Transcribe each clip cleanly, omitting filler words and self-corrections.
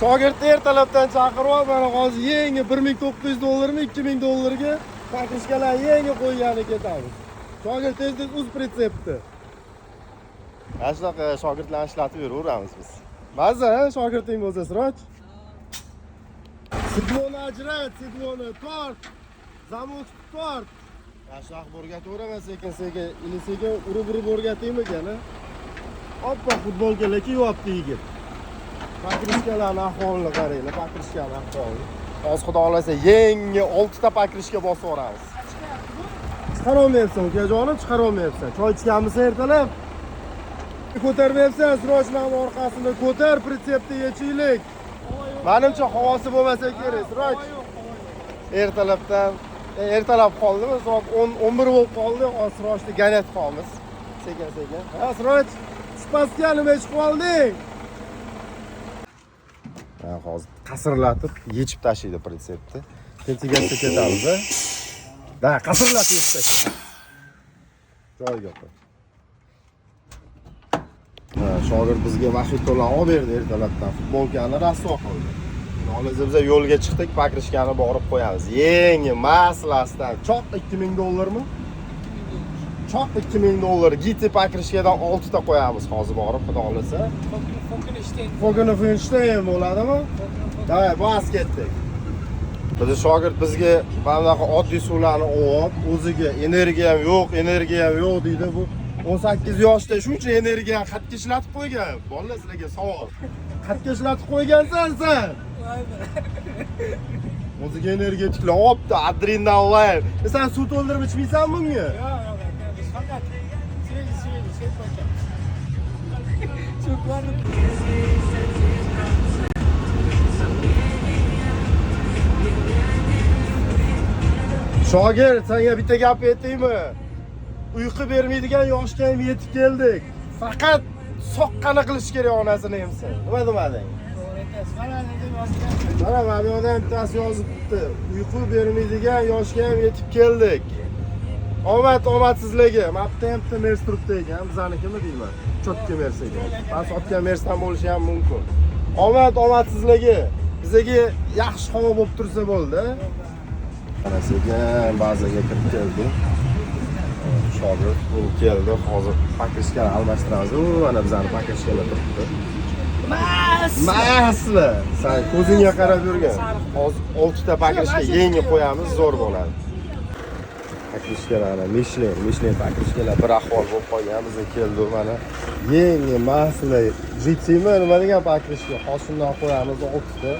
Shogirdni ertalabdan chaqirib, mana hozir yangi 1900 dollarmi, 2000 dollarga покрышка lar yangi qo'ygani ketamiz. Shogird, tez tez uz прицеп ni. Mana shunaqa shogirdlarni ishlatib yuraveramiz biz. Ba'zi shogirding bo'lsa, Siroj. Седло ni ajrat, седло ni tort. Замок tort. Mana shunaqa o'rgataveraman sekin sekin, ili sekin urib urib o'rgataymikan, a? Oppoq futbolkalar kiyyapti yigit. Покрышка larni ahvolini qaranglar, покрышка ni ahvolini. Hozir xudo xohlasa yangi 6 ta покрышка bosib yuboramiz. Chiqarolmayapsan, ukajonim, chiqarolmayapsan. Choy ichganmisan ertalab? Ko'tarmayapsan, Siroj, mana orqasini ko'tar, прицеп ni yechaylik. Manimcha havosi bo'lmasa kerak, Siroj. Ertalabdan ertalab qoldimi? Soat 10 11 bo'lib qoldi. Hozir Sirojni гонять qolamiz. Sekin sekin. Ha, Siroj, pastga nima ichib qolding? Ha, hozir qasirlatib yechib tashlaydi прицеп ni. Keyin тягать ga ketamiz, a? Да, qasirlatib yechib tashlaydi. Joyiga qo'y. Ha, shogird bizga мохито larni olib berdi ertalabdan. Futbolkani rasvo qildi. Hozir biz yo'lga chiqdik, покрышка ni borib qo'yamiz. Yangi масло sidan choq 2000 dollarmi? Choq 2000 dollar Giti покрышка dan 6 ta qo'yamiz hozir borib, xudo xohlasa. Fokinishten. Fokinifenshteyn bo'ladimi? Давай, bas ketdik. Bizni shogird bizga mana bunaqa oddiy suvlarni olib, o'ziga energiyam yo'q, energiyam yo'q deydi. Bu 18 yoshda shuncha energiyani qayerga ishlatib qo'ygan? Bolalar, sizlarga savol. Qayerga ishlatib qo'ygansan sen? O'ziga energetiklar olibdi, adrenalin. Sen suv to'ldirib ichmaysan bunga? Yo'q, yo'q, aka, biz faqat свежий, свежий, cho'kvar. Cho'kvarni. Shogird, senga bitta gap aytaymi? Uyqu bermaydigan yoshga ham yetib keldik. Faqat soqqani qilish kerak onasini emsin. Nima demading? To'g'ri aytasiz. Mana deb yozgan. Mana bu yoqda ham bittasi yozibdi. Uyqu bermaydigan yoshga ham yetib keldik. Omad omadsizligi. Mana bitta ham bitta Mers turibdi ekan, bizanikimi deyman. Чётко Mers ekan. Man sotgan Mersdan bo'lishi ham mumkin. Omad omadsizligi. Bizaga yaxshi havo bo'lib tursa bo'ldi. Mana sekin bazaga kirib keldi. Shogird minib keldi. Hozir покрышка ni almashtiramiz. U mana bizani покрышка lar turibdi. Mas. Масло. San ko'zingga qarab yurgin. Hozir 6 ta покрышка yangi qo'yamiz, zo'r bo'ladi. Покрышка larni Michelin, Michelin покрышка lar bir ahvol bo'lib qolgan. Bizga keldi mana yangi масло GTmi nima degan покрышка. Hozir shundan qo'yamiz 6 ta.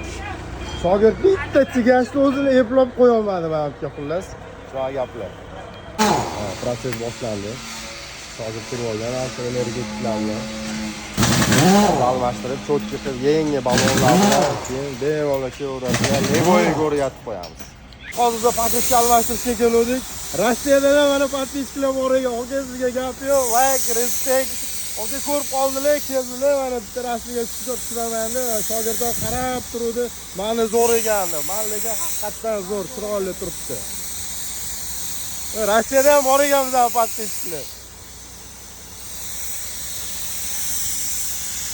Shogird bitta тягаш ni o'zini eplab qo'ya olmadi mana bu yerga, xullas. Shunaqa gaplar. Ha, процесс boshlandi. Shogird turib olgan, ancha energetiklar bilan almashtirib, чётко qilib, yangi ballonlar bilan keyin bemalol kelaveradigan Levoyga o'rgatib qo'yamiz. Hozir biz покрышка almashtirishga keluvdik. Rossiyadan ham mana подписчик lar bor ekan. Aka, sizga gap yo'q. Лайк, респект. Aka, ko'rib qoldilar, keldilar. Mana bitta rasmiga tushib tushiraman deb shogirdlar qarab turuvdi. Mani zo'r ekan deb. Man lekin haqiqatdan zo'r, chiroyli turibdi. Rossiyada ham bor ekan bizning подписчик lar.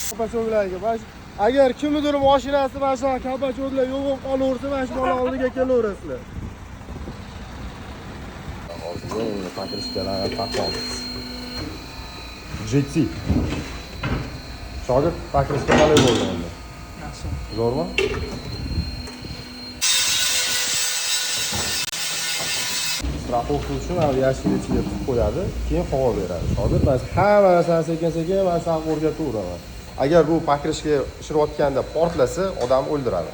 Колпачок larga agar kimnidir mashinasi mana shunaqa колпачок lar yo'q bo'lib qolaversa, mana shu bola oldiga kelaverasizlar. Hozir yangi покрышка lar taqamiz. GT. Shogird, покрышка qalay bo'ldi endi? Yaxshi. Zo'rmi? Страховка uchun mana bu yashil ichiga tiqib qo'yadi, keyin havo beradi. Shogird, man hamma narsani sekin-sekin man sanga o'rgataveraman. Agar bu покрышка ishlayotganda portlasa, odam o'ldiradi.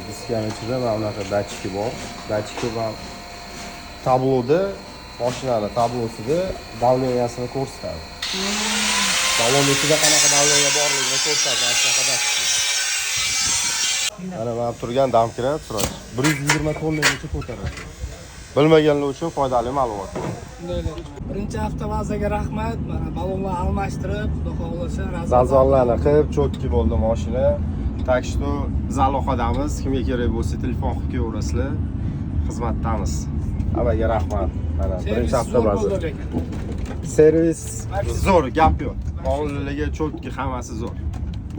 Diskani ichida mana bunaqa датчики bor. Датчики bilan tabloda, mashinani tablosida давления sini ko'rsatadi. Ballon ichida qanaqa давление borligini ko'rsatadi, mana shunaqa датчик. Mana bu turgan домкрат, Siroj. 120 tonnagacha ko'taradi. Bilmaganlar uchun foydali ma'lumot. Birinchi avtobazaga rahmat. Mana ballonlar almashtirib, xudo xohlasa, Зазор larni qilib, чётко bo'ldi mashina. Так что biz aloqadamiz. Kimga kerak bo'lsa telefon qilib kelaverasizlar. Xizmatdamiz. Hammaga rahmat. Mana Servis birinchi zo'r avtobaza. bo'ldi lekin. Servis zo'r, gap yo'q. Oldilariga чётко, hammasi zo'r.